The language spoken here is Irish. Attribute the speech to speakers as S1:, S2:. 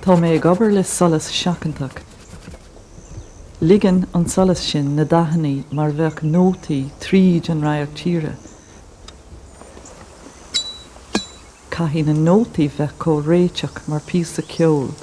S1: Tá mé ag obair le solas seachantach. Ligeann an solas sin na dathanna mar bheadh nótaí tríd an radharc tíre. Caithfidh na nótaí bheith chomh réiteach mar píosa ceoil.